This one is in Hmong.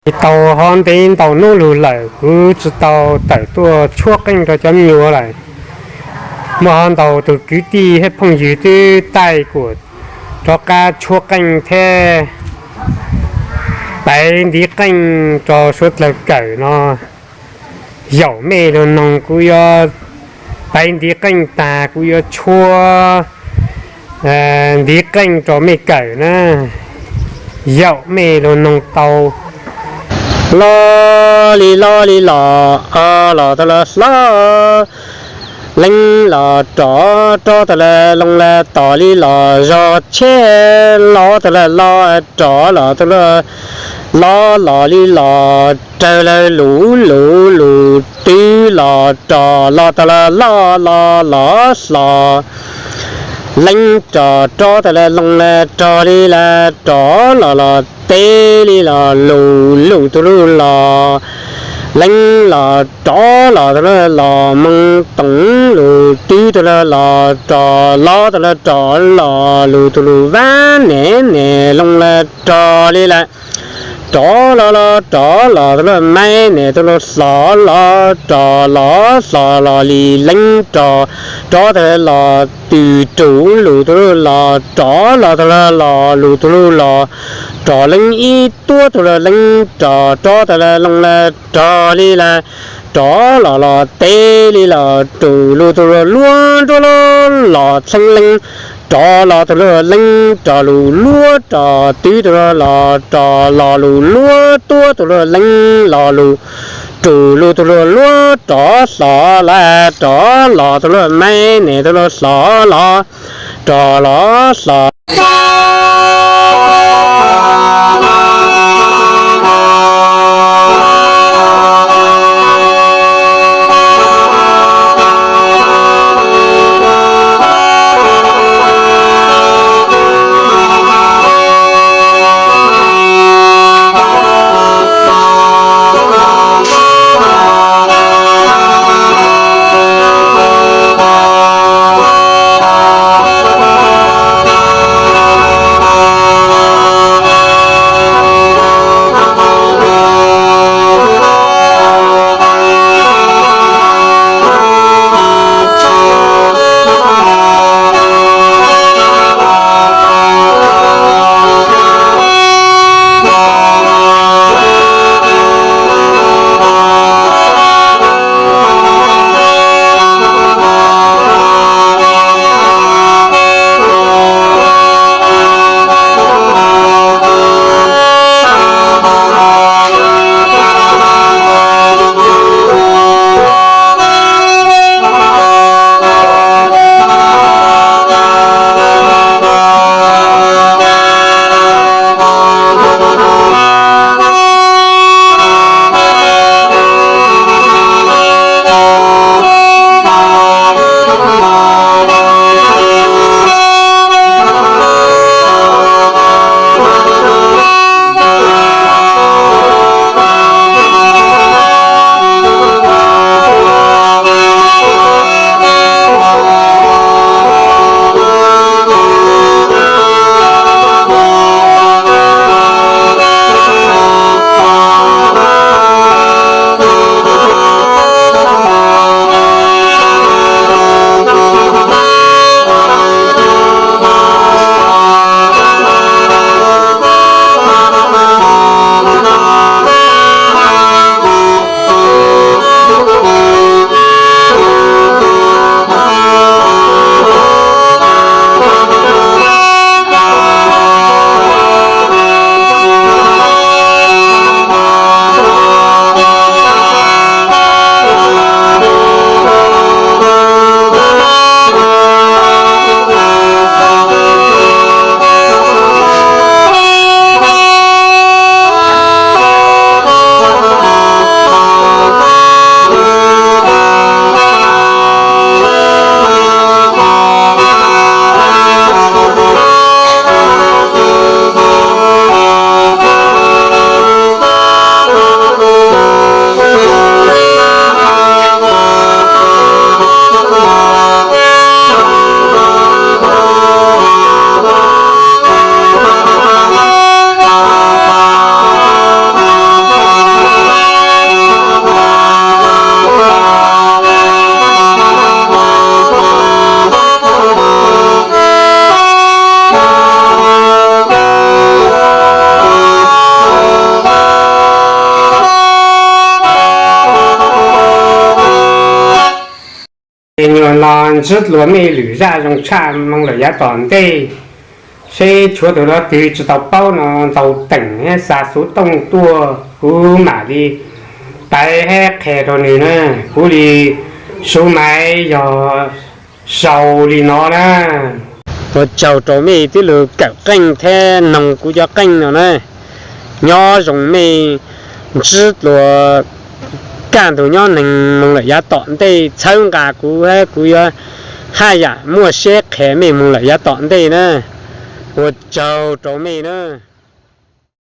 Tau ho ntev ntau hnub lug lawm kuv tsis tau tawm tuaj tshuab qeej rau cov me nyuam lawm. Muaj ho ntau tus kwv tij thiab phooj ywg twb taij kuas rov qab tshuab qeej thiab paiv ntiv qeej rau suav dlawg kawm no. Yaum mej lug noog kuv yuav paiv ntiv qeej tag kuv yuav tshuab ntiv qeej rau mej kawm na. Yaum mej lug noog tau. Loj li loj li los, o, los tau lawm hlob, leej los rov, rov tau lawm loo lawm tos li los zog tsheb, los tau lawm los rov los tau lawm, los los li los raws lawm lug lug lug twb los rov los tau lawm loj los los hlob, leej rov, rov tau lawm loo lawm rov li lawm rov los los teb li los lug lug tug lug los, leej los rov los tau lawm los moo toov lug twb tau lawm los rov los tau lawm rov los lug tug lug vab nem nem loo lawm rov li lawm, rov los los rov los tau lawm maib nem tug lug hlob los rov los hlob los li leej rov, rov tau lawm los tw rug lug tug lug los rov los tau lawm los lug tug lug los rov leej ib tuab tug lawm leej rov, rov tau lawm loo lawm rov li lawm, rov los los teb li los rug lug tug lug luab nruab lug los txheeb leej, rov los tug lug leej rov lug luab rov twb tug lug los rov los lug luab tuab tug lug leej los lug rug lug tug lug luab rov hlob lawm rov los tug lug maib nem tug lug hlob los rov los hlob Ntsib dlua mej lwm zaj zoo tshaj moog lawm yav tom ntej, seb tshuav tug no twg tsi tau paub no ntaus teem hab xa xuv tooj tuaj, kuv mam li pab hab qha rua nwg na. Kuv li Suv Maiv yog sau li no na. Ua tsaug rua mej tij lug kawm qeej hab noog kuv cov qeej no na. Nyob zoo mej ntsib dlua kaj ntug nyob neeg moog lawm yav tom ntej, txhawb nqa kuv hab kuv yuav haj yam muaj seb qha mej moog lawm yav tom ntej na. Ua tsaug rua mej na.